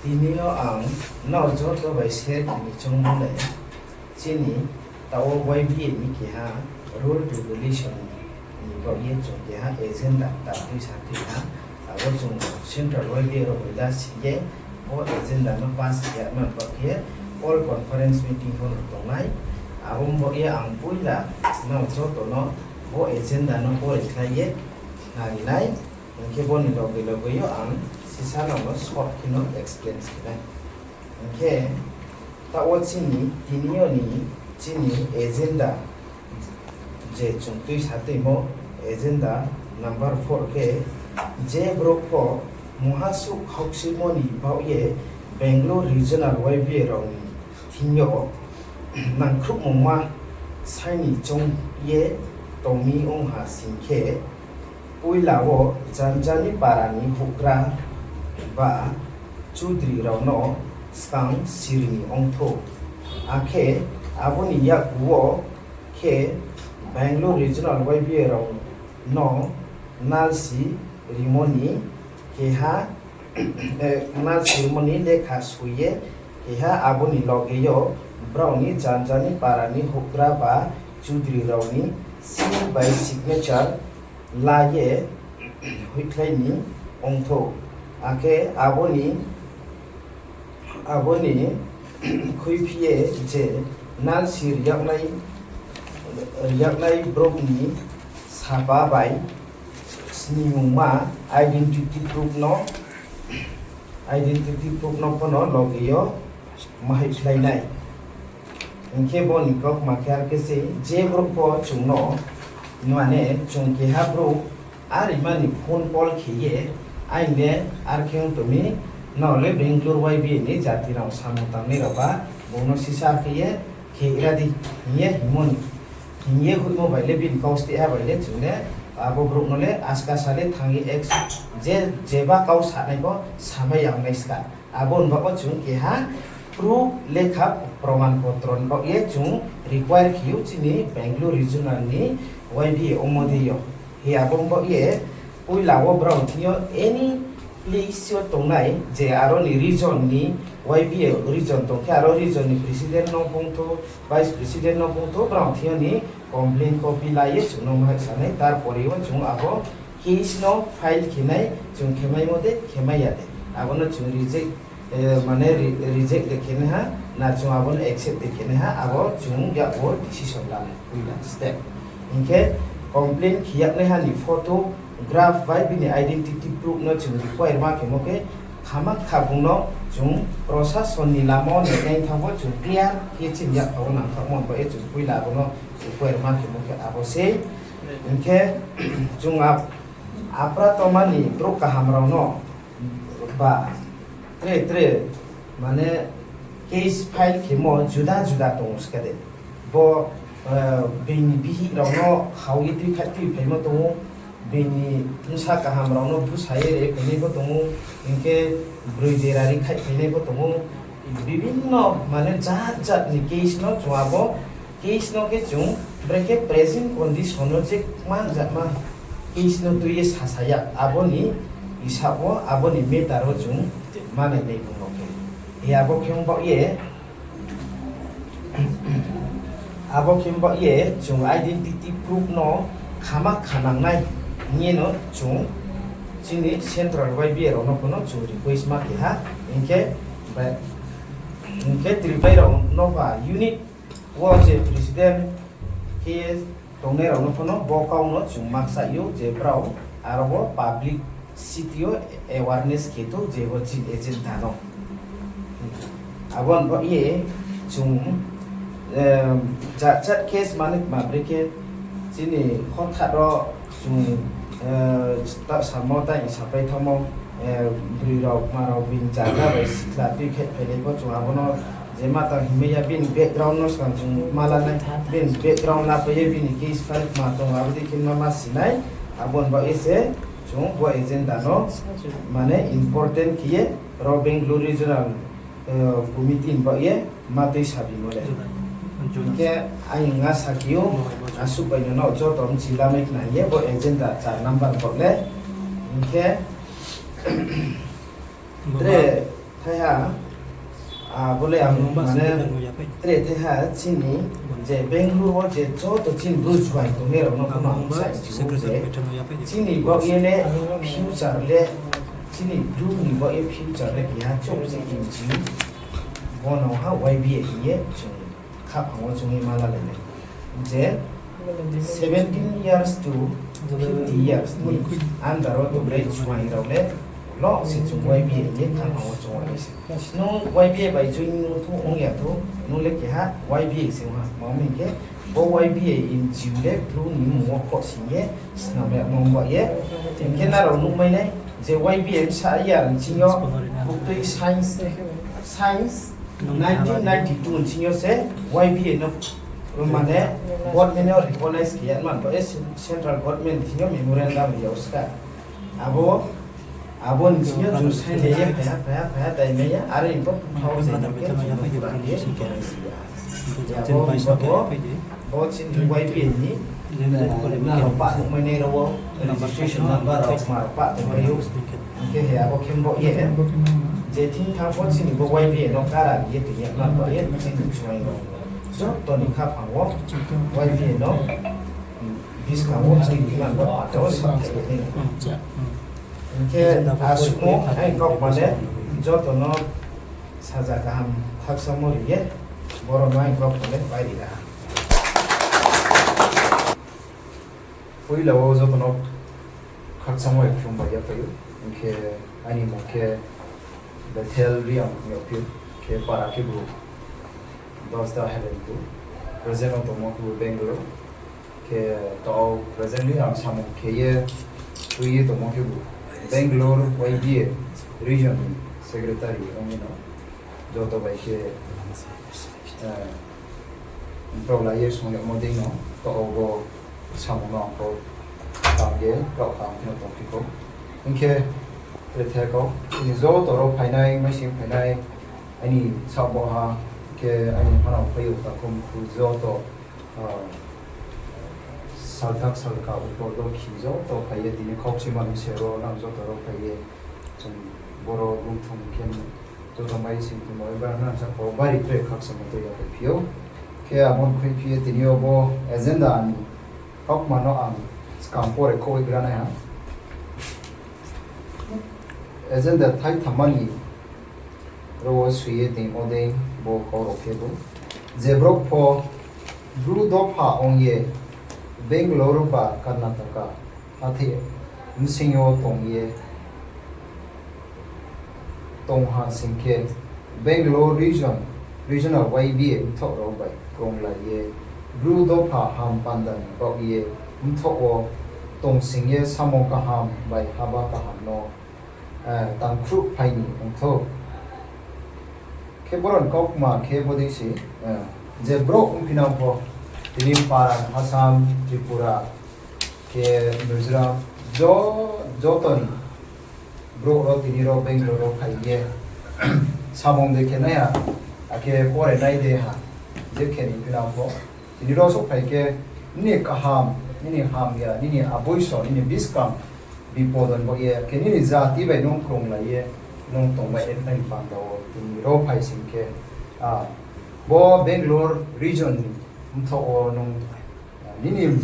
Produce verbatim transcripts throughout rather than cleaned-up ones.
Tini yo ang nrao joto bai share khe ni choungmo le, chini taoh wo Y B A ni keha rule regulation ni baoh ye chung keha agenda ta tuisa tuiha, abo chung central Y B A rao bai la si ye, bo agenda no pass khe ya man baoh ye all conference meeting pho no tongnai, abo baoh ye ang poila nrao joto no bo agenda no pore khlai ye khnarinai, hing khe bo ni loge loge yo ang sisa nrao no short khe no explain khe nai. Hing khe, taoh wo chini tini yo ni chini agenda, je chung tuisa tuimo agenda number four khe, je brouh pho mungha suh khaukchuimo ni baoh ye Bangalore regional Y B A rao ni thing yo nangkhruhmungma sai ni choung ye tong mi ong ha sing khe, poila wo Janjani para ni houhgra ba chudri rao no skang siri ni ongthou. Akhe abo ni yakgu wo khe Bangalore regional Y B A rao no nalsi rimo ni keha, nalsi rimo ni lekha soi ye keha, abo ni loge yo brao ni Janjani para ni houhgra ba chudri rao ni seal bai signature la ye hoihkhlai ni ongthou. Akhe abo ni, abo ni khuiphi ye je nalsi riaknai, riaknai brouh ni sapa bai sningmungma identity proof no, identity proof no pho no loge yo mahaihkhlai nai. Hing khe bo ni kaukma khe ar khe se, je brouh pho chung no, mane chung keha brouh, are mani phone call khe ye, aini le ar khe ong tong mi, nrao le Bangalore Y B A ni jati rao samung tangnai rao ba, bung no sisa khe ye, khe ra di, hing ye hingmo ni, hing ye hoihmo bai le bini kau steh ha bai le chung le, abo brouh no le aska sa le thanng ye, je, jeba kau sanai pho samai ya ong nai ska. Abo ni baoh wo chung keha proof lekha proman potro ni baoh ye chung require khe ou chini Bangalore regional ni Y B A ongmo dei yo. Hi abo ni baoh ye poila wo brao thing yo any place yo tongnai je aro ni region ni Y B A region tong khe aro region ni president no phungthou, vice president no phungthou, brao thing yo ni complaint copy la ye chung no mahaihsa nai, tarpore wo chung abo case no file khe nai, chung khemaimo de, khemai ya de. Abo no chung reject, mane reject de khe nai ha, na chung abo no accept de khe nai ha, abo chung yakgu decision lanai, poila step. Hing khe complaint khe yagnaiha ni photograph bai bini identity proof no chung require ma khemo khe, khama kha bung no chung prosason ni lama wo nainai thanng pho chung clear khe chini yakpha wo nangkhaohmo ni baoh ye chung poila abo no require ma khemo khe abo sei. Hing khe chung apra tongma ni brouh kaham rao no ba tre tre, mane case file khemo juda juda tong ou ska de. Bo, bini bihih rao no khau ye tuikhaih tuiphaimo tong ou, bini bsa kaham rao no busa ye re phainai pho tong ou, hing khe broi dera ri khaih phainai pho tong ou, bibhinno mane jat jat ni case no chung abo case no khe chung brekhe present condition no je kma jatma case no tui ye sasa ya, abo ni hisab wo, abo ni matter wo chung manai nai bung no khe. Hi abo khe ong baoh ye, abo khe ong baoh ye chung identity proof no khama kha nangnai hing ye no chung chini central Y B A rao no pho no chung request ma khe ha, hing khe, hing khe Tripai rao no ba unit wo je president khe ye tongnai rao no pho no bo kau no chung ma kchaih ou je brao aro wo publicity yo awareness khe thou je bo chini agenda no. Abo ni baoh ye chung jat jat case mani kma brekhe chini hothat ro chung ta samo tai sapai thanngmo, broi rao kma rao bini zaga bai sikla tuikhaih phainai pho chung abo no je ma tang hingmai ya bini background no skang chung ma lanai, bini background lapai ye bini case file kma tong abo dei khe ma ma sinai, abo ni baoh ye se chung bo agenda no mane important khe ye ro Bangalore regional committee ni baoh ye ma tui sabimo le. Hing khe ang nga sa khe ou, asuh bai no joto mchi lamai khna hing ye bo agenda char number ni baoh le. Hing khe tre Thaiha, abo le ang mane tre thaiha chini je Bangalore wo je joto chini Bru juaing tongnai rao no pho ang sa chi ou je chini baoh ye le future le, chini Bru ni baoh ye future le keha chouh se N G O, bo no ha Y B A hing ye chung khaphang wo chung ye ma lalai nai. Je seventeen years to fifty years ni under wo tongnai juaing rao le lo se chung Y B A hing ye khaphang wo chung ye se. Nung Y B A bai join nung thu ong ya thu, nung le keha Y B A se ong ha. Tma hing khe, bo Y B A N G O le Bru ni mmung wo khoh sing ye snam ya mong ba ye. Hing khe nrao nuhmai nai je Y B A bsa ya nching yo buktui science, science nineteen ninety-two nching yo se Y B A no mane government no recognize khe ya man ba ye, central government thing yo memorandum ri yag ska. Abo, abo nching yo chung sign ye phaiha, phaiha, phaiha, dai mai ya, are ni pho two thousand khe chung no pura ye, ya bo, bo, bo chini Y B A ni, nrao pah nuhmai nai rao wo, registration number rao, ma rao pah tongpai ou. Hing khe he abo khe bo ye, je thing thanng pho chini bo Y B A no kara ye tong ya, ma ba ye, chini juaing rao joto ni khaphang wo Y B A no buskang wo chini demand bo patao wo sathai ye nai. Hing khe asuh no aini kaukma le joto no saja kaham khakchangmo ri ye, boro no aini kaukma le pai ri ha. Poila wo joto no khakchangmo bai khlum bai ya phai ou. Hing khe aini mmung khe Bethel Reang hing yagphi ou, khe para khebu Dasda Helenpur, present wo tongmo khebu Bangalore. Khe taoh presently ang samung khe ye tui ye tongmo khebu Bangalore Y B A region ni secretary ong ye no joto bai khe, eh, brao lai ye song yagmo dei no taoh bo samung no ang pho tang ye kraoh kha ang kheno tongphi kho. Hing khe, tre the kau, chini joto rao phainai, maising phainai, aini saoh baohha, khe aini phanang phai ou takhu mkhu joto, ah, salthak salka, uttor dokhin joto phai ye, tini khaukchima ni se ro nang joto rao phai ye, chung boro bung thung khe joto mai sing tongmo, eba nang sa kau bari tre khakchangmo tei ya phai phi ou. Khe abo ni khuiphi ye tini yo bo agenda ni kaukma no ang skang pore khouh ye gra nai ha. Agenda thaithamma ni ro wo soi ye tongmo dei bo kau rao khebu, je brouh pho Bru dopha ong ye Bangalore ba Karnataka hathái bsing yo tong ye tong ha sing khe, Bangalore region, regional Y B A mthoh rao bai krunglai ye, Bru dopha ham panda ni baoh ye mthoh wo tongsing ye samung kaham bai haba kaham no, eh, tangkhruhphai ni ongthou. Khe boro ni kaukma khe bodei se, eh, je brouh ongphinang pho, tini para, Assam, Tripura, khe Mizoram, jo-, joto ni brouh rao tini rao Bangalore rao phai ye samung de khe nai ha, akhe pore nai de ha, je khe ni phinang pho, tini rao souhphai khe, nini kaham, nini hamya, nini aboiso, nini buskang bipod ni baoh ye, khe nini jati bai nung krunglai ye, nung tongmai ye nai panda wo tini rao phai sing khe, ah, bo Bangalore region ni mthoh wo nung, ah, nini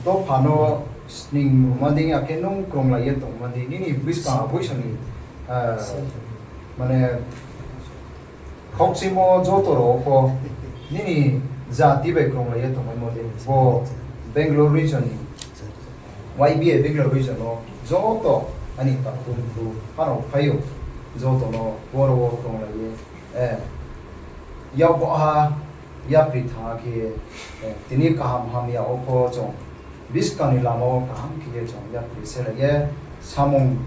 dopha no sning ma dei, akhe nung krunglai ye tongma dei, nini buskang aboiso ni, ah, mane, khaukchimo joto rao pho nini jati bai krunglai ye tongmaimo dei, bo Bangalore region ni, Y B A Bangalore region no joto aini takhu mkhu phanang phai ou, joto no boro wo krunglai ye, eh, yak baohha yapri thanng khe, eh, tini kaham hamya wo pho chung buskang ni lama wo kaham khe ye chung yapri selai ye, samung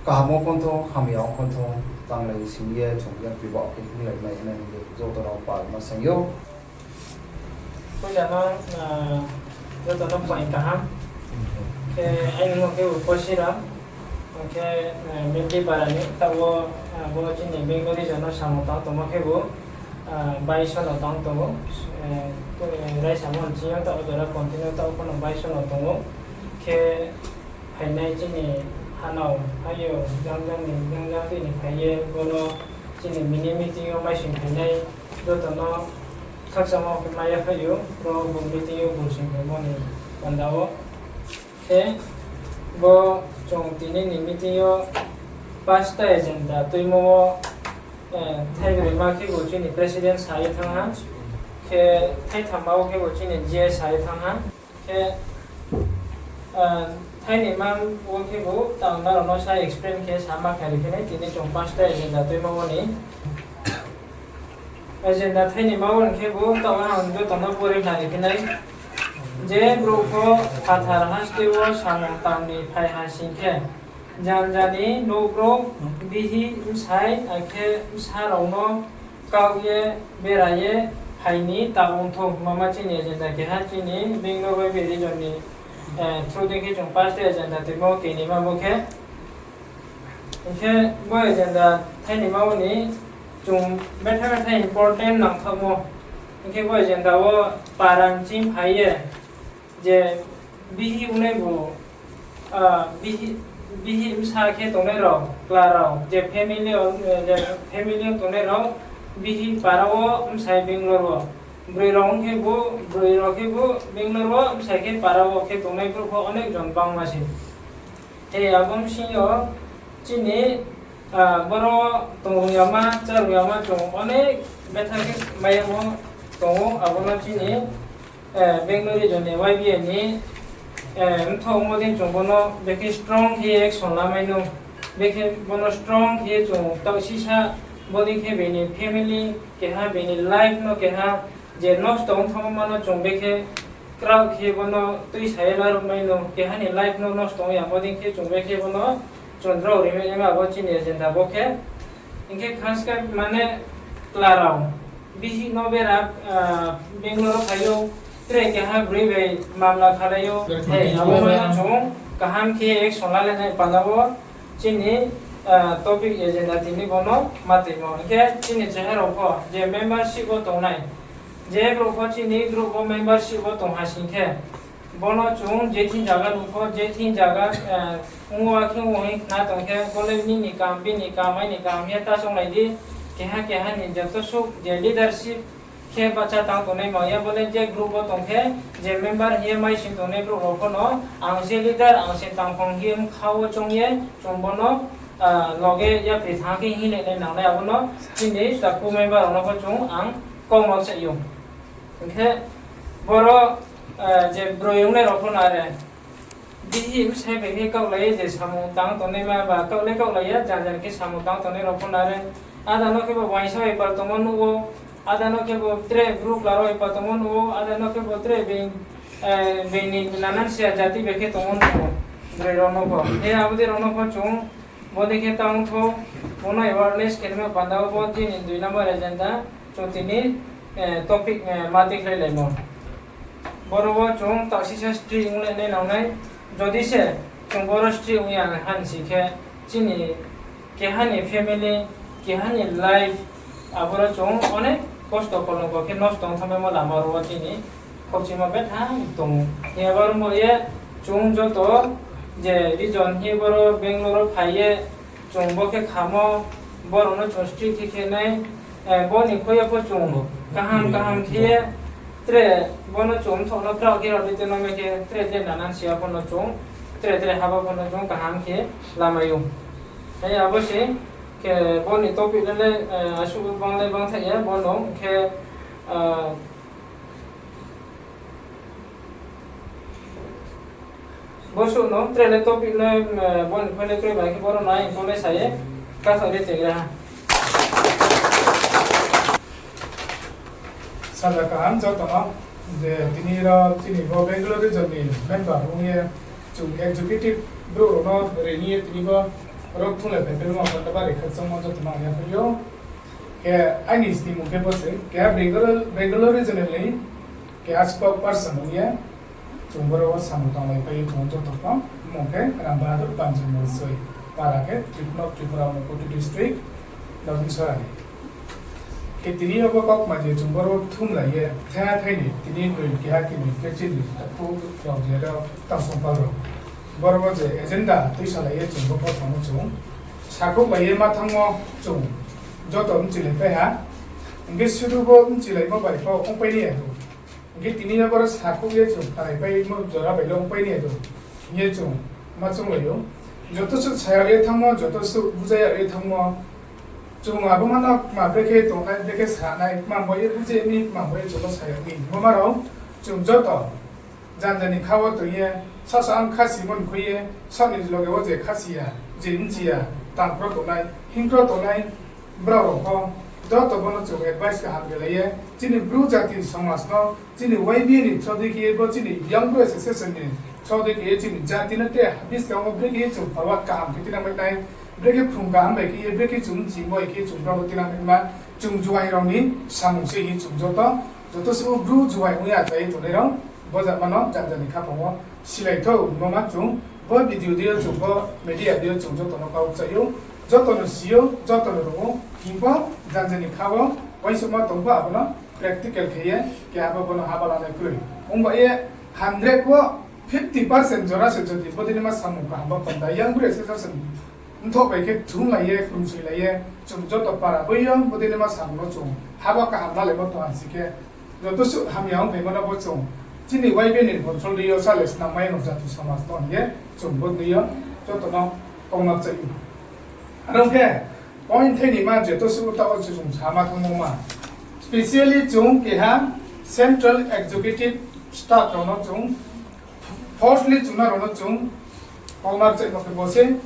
kaham wo pho thung, hamya wo pho thung, tanglai sing ye chung yapri baoh khe hinglai mai nai hing ye joto no pal ma saing ou. Poila no, ah, joto no phaing kaham. Khe aini mmung khe Upasira. Khe, eh, Mepli para ni, taoh wo, ah, bo chini Bangalore region no samung tang tongmo khebu, ah, baiso no tang tong ou, eh, raisa mo nching yo taoh wo jora continue taoh wo pho no baiso no tong ou. Khe phainai chini Ano, ayo, jang jang ni, jang jang tui ni phai ye, bono chini mini meeting yo maising phainai, joto no khakchangmo khe mai ya phai ou, bro bo meeting yo bung sing phaimo ni panda wo. Khe bo chung tini ni meeting yo pasta agenda tuimo wo, eh, thaibroi ma khe bo chini president sa ye thanng ha, khe thaitham ma wo khe bo chini G S sa ye thanng ha, khe, eh, thaini ma wo khe bo tang nrao no sa explain khe sama khnari khe nai, tini chung pasta agenda tuimo wo ni. Agenda thaini ma wo ni khe bo tang ang joto no pore khnari khe nai. Je brouh pho phathar haste wo samung tang ni phai ha sing khe, janja ni nouh brouh, bihih bsai, akhe bsa rao no kaoh ye, bera ye, phai ni ta ongthou. Mama chini agenda keha chini Bangalore Y B A region ni, eh, through dei khe chung pasta agenda tuimo kenaima bo khe. Hing khe bo agenda thaini ma wo ni chung betha betha important nangthaohmo. Hing khe bo agenda wo para ni ching phai ye je bihih ongnai bo, ah, bihih, bihih bsa khe tongnai rao, chla rao, je family yo, je family yo tongnai rao, bihih para wo, bsai Bangalore wo. Broi rao ong khe bo, broi rao khe bo Bangalore wo, bsai khe para wo khe tongnai brouh pho onek jon bangma se. He abo bsing yo chini, ah, boro tongrung yama, chárung yama chung onek betha khe mai yamo tong ou, abo no chini, eh, Bangalore region ni Y B A ni, eh, mthohmo dei chung bono bekhe strong khe action lamai nou, bekhe bono strong khe chung taoh sisa bo dei khe bini family keha, bini life no keha je nosto ong thanngmo ma no chung bekhe kraoh khe bono tuisa ye laruhmai nou, keha ni life no nosto ong ya, bo dei khe chung bekhe bono chung drao rimai naima bo chini agenda bo khe. Hing khe khaska mane chla rao, bihih no bera, ah, Bangalore wo phai ou, tre keha broi bai mamla khalai ou, abo ma no chung kaham khe action lalai nai panda wo chini, ah, topic agenda tini bono ma tuimo. Hing khe chini cheha rao pho je membership wo tongnai, je brouh pho chini group wo membership wo tong ha sing khe, bono chung je thing zaga nuh pho, je thing zaga, eh, ong ou, akhe ong ou hing khna tong khe, bo le nini kam, bini kam, aini kam hing ye ta songlai di, keha keha ni joto suh je leadership khe bahcha tang tongnai ma ya, bo le je group wo tong khe, je member hing ye maising tongnai brouh rao pho no, ang se leader, ang se tangphang hing ye bkha wo choung ye, chung bono, ah, loge yapri thanng khe hing le nai nangnai, abo no chini takhu member rao no pho chung ang kau ma chai ou. Hing khe boro, eh, je broi ongnai rao pho no are, bihih bsai bai khe kaohlai ye je samung tang tongnaima ba kaohlai kaohlai ye janja khe samung tang tongnai rao pho no are, ada no khe bo uaingsa bai pal tongmo nuh ou, ada no khe bo tre bru kla rao bai pal tongmo nuh ou, ada no khe bo tre being, eh, being ni nanan sia jati bai khe tongmo nuh ou, broi rao no pho. He abo dei rao no pho chung bo dei khe tang thou, bono awareness khe nima panda wo bo chini dui number agenda, chung tini, eh, topic, eh, ma tikhlai laimo. Boro wo chung taoh sisa strict ong le nai nangnai, jodi se chung boro strict ong ya han si khe, chini keha ni family, keha ni life, aboro chung onek kosto kolongko khe nosto ong thangmaimo lama rao wo chini khokchimo betha tong ou. Hing ye abo rao bo ye chung joto je region hing ye boro Bangalore wo phai ye chung bo khe khamo, borao no chung strict khe khe nai, eh, bo ni khui yo pho chung kaham kaham khe ye tre bono chung mthoh no kraoh khe rao dei tei no mai khe tre tre nanan sia pho no chung tre tre haba pho no chung kaham khe lamai ou. Hing ye abo se khe bo ni topic le le, eh, asuh bang le bang thaih ya bono khe, ah, bo suh no tre le topic le, eh, bo ni khui le kroi bai khe boro nai hing khe le sa ye kathoh ri tong gra ha. Saja kaham joto no, je tini rao chini bo Bangalore region ni member ong ye chung executive brouh rao no reing ye tini bo rao thunglai phai phaimo panda bari khakchangmo joto no ang yaphaih ou. Khe aini snimung khe bo se, keha Bangalore, Bangalore region ni keha spokesperson ong ye chung boro wo samung tanglai phai ye tong ou joto pho, mmung khe Ram Bahadur Panjim Molsoi, para khe Tripura, Tripura, Unakoti district, Nabin Sorai. Khe tini yo bo kaukma je chung boro thumlai ye, thaiha thaini, tini noi keha khe noi khe chini takhu rao je rao tangsongpal rao. Boro wo je agenda tuisalai ye chung bo pho thangmo chung sakhouhlai ye ma thanngmo chung joto bchilaipai ha. Hing khe sudu bo bchilaimo bai pho ongpai nai ya do. Hing khe tini yo boro sakhouh ye chung khnalaipaimo jora bai le ongpai nai ya do hing ye chung ma chounglai ou. Joto suh sayag ye thanngmo, joto suh bujayag ye thanngmo, chung abo ma no kma brekhe tongnai, brekhe sanai, kma bo ye bujai mi, kma bo ye chung no sayag mi, bo ma rao chung joto janja ni kha wo tong ye, sasa ang khasi mo ni khui ye, sab ni loge wo je khasi ya, je bchi ya, tangkro tongnai, hingkro tongnai, brao rao pho, joto bo no chung advice kaham rilai ye, chini Bru jati somaj no, chini Y B A ni through dei khe ye bo chini Young Bru Association ni through dei khe ye chini jati no te buskang wo brekhe ye chung forward kaham khe tinang mai nai, brekhe phrung kaham bai khe ye, brekhe chung bchi bai khe chung brao no tinang mai ma, chung juaing rao ni samung se hing chung joto, joto suh Bru juaing ong ye achai ye tongnai rao, bo jama no janja ni khaphang wo silai thou, bo ma chung, bo video dei yo chung, bo media dei yo chung joto no kau chai ou, joto no si ou, joto no rung ou, hing pho janja ni kha wo uaingsouhma tong pho abo no practical khe ye, keha bo bo no haba lanai kroi. Ong ba ye hundred wo fifty percent jora se jodi bodei ni ma samung kaham bo panda Young Bru Association mthoh bai khe thumlai ye, khumsoilai ye, chung joto para boi yo bodei ni ma samung no chung haba kaham lalaimo tong ha si khe, joto suh hamya ongphaimo no bo chung chini Y B A ni control dei yo sa le snam mai no jati somaj no hing ye chung bodei yo joto no kauma kchai ou. Aro khe point thai ni ma joto suh taoh wo chung sama thanngmo ma. Specially chung keha Central Executive Staff rao no chung, firstly chung nrao no chung kauma kchaimo khe bo se,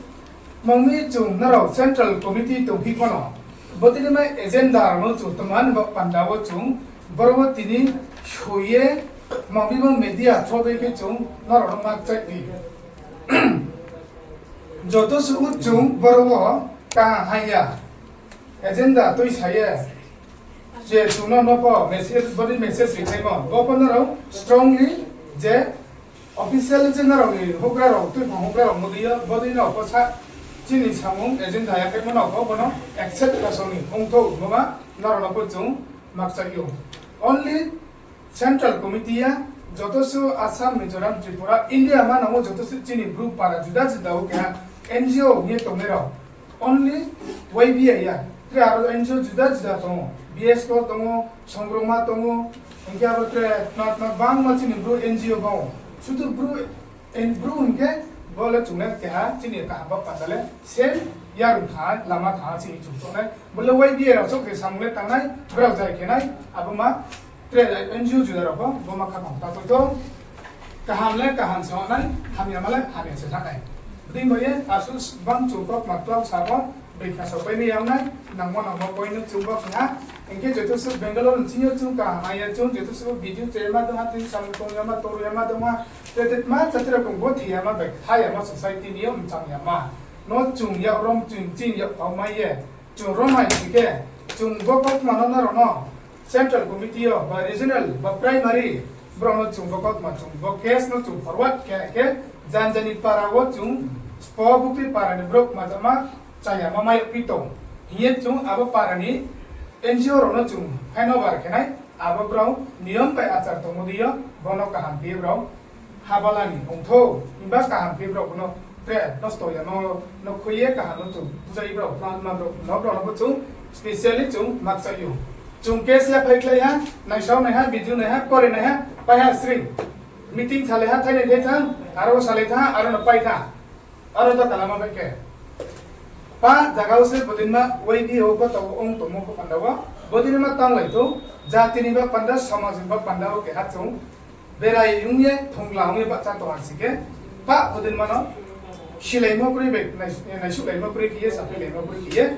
mangmi chung nrao Central Committee tongphi pho no, bodei ni ma agenda rao no chung tma ni bo panda wo chung, boro wo tini soi ye, mangmi bo media through bai khe chung nrao no ma kchai di. Joto suh chung boro wo kaham haya, agenda tuisa ye, je chung no no pho message, bodei message ri thaimo, bo pho nrao strongly je official je nrao ni houhgra rao, tuiphang houhgra rao bodei yo, bodei no pho sa, chini samung agenda ya khe mo no pho bo no accept kha song ni ong thou, bo ma nrao no pho chung ma kchai ou. Only Central Committee ya, joto suh Assam, Mizoram, Tripura, India manang wo joto suh chini Bru para juda juda wo keha N G O hing ye tongnai rao, only Y B A ya, tre aro N G O juda juda tong ou, B S K tong ou, Songrongma tong ou, hing khe abo tre tma tma bangma chini Bru N G O bang ou. Sudu Bru, Bru hing khe bo le chung le keha chini kaham bo panda le same yarung tha, lama tha chini chung tongnai. Bo le Y B A rao souh khe samung le tangnai, brao jai khe nai, abo ma tre N G O juda rao pho bo ma khaphang ta koi tho. Kaham le kaham se nai, hamyama le hamya se nai. Bodei bai ye asuh bang chung kautma klau sa pho, beikha saopai ni yang nai, nangmo nangmo point no chung bo khe ha. Hing khe joto suh Bangalore ni ching yo chung kaham haya chung, joto suh video chayama dong ha, tini samung tong yama, toro yama dong ha, tete tma chati rao kong bo thiyama bai, thayama society ni yo mchang yama no chung yak rom chung ching yak pao mai ye, chung rom hai si khe, chung bo kautma no nrao no Central Committee yo, ba regional, ba primary, brao no chung bo kautma chung bo case no chung forward khe, khe janja ni para wo chung spo bukti para ni brouh majama chayama mai yagphi tong hing ye chung abo para ni N G O rao no chung handover khe nai, abo brao niyom bai achar tongmo dei yo, bo no kaham khe brao habala ni ong thou, himba kaham khe brao bo no tre nosto yama no khui ye kaham no chung bujai brao, ma brao no, brao no bo chung specially chung ma kchai ou. Chung case ya phaikhlai ha, naisao nai ha, video nai ha, pore nai ha, pai ha sring. Meeting salai ha, thainai thai thanng, aro salai thanng, aro no pai thanng. Aro to kalama bai khe. Pa jaga wo se bodei ma Y B A wo bo to ong tongmo bo panda wo, bodei ma tanglai thou, jati ni ba panda, somaj ni ba panda wo keha chung berai ong ye, thongla ong ye bahcha tong ha si khe, pa bodei ma no silaimo kroi bai, nai-, naisuhlaimo kroi khe ye, saphilaimo kroi khe ye,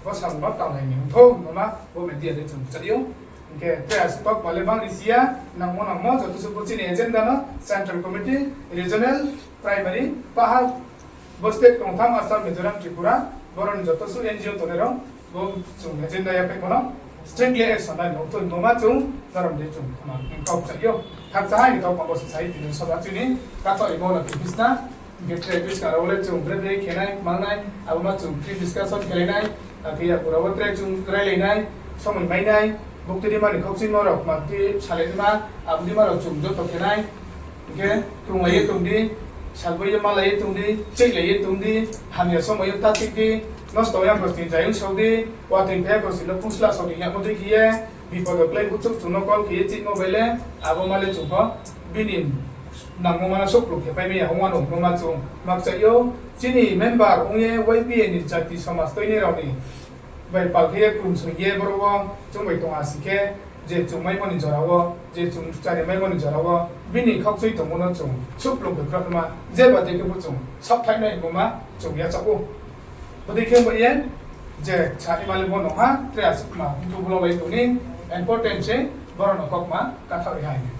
bo samung no tanglai ni ong thou, bo ma bo media dei chung chai ou. Hing khe tre asuh kautma le bang ri si ya, nangmo nangmo joto suh bo chini agenda no, Central Committee, Regional, Primary, paha, bo state tongtham, Assam, Mizoram, Tripura, boro ni joto suh N G O tongnai rao, bo chung agenda ya phaimo no strictly action nai ni ong thou, bo ma chung norom dei chung khama kau chai ou. Khakchang hai ni kautma bo se sai tini soba chini katho imo no khe bisna, hing khe tre buskang rao le chung bre bre khe nai, kmang nai, abo ma chung free discussion khe lai nai, akhe yakgu rao wo tre chung railai nai, somoi mai nai, bukti dima ni khokchimo rao kma ti salai dima, abo dima rao chung joto khe nai, hing khe krunglai ye tong di, Salboi ye malai ye tong di, cheihlai ye tong di, hamya somoi yo ta chih di, nosto ya gosti jayung sao di, watoi phe gosti no pungsla sao di yamo dei khe ye, bipod o klai uchuk chung no call khe ye chihmo bai le, abo ma le chung pho bini nangmo ma no souhplung khe pai mai ya, ong wano hingmo ma chung makchai ou. Chini member ong ye Y B A ni jati somaj tuinai rao ni bai pal khe ye krung soi ye boro wo chung bai tong ha sing khe, je chung maimo ni jora wo, je chung chari maimo ni jora wo, bini khaukchui tongmo no chung souhplung khe kroi ma, je ba dei khe bo chung saohthaih nai hingmo ma chung yachaoh ou. Bodei khe bo ye, je sani ma le bo no ha, tre asuh ma, buthu bolo bai tong ni, important se, boro no kok ma, kathaoh ri ha hing ye.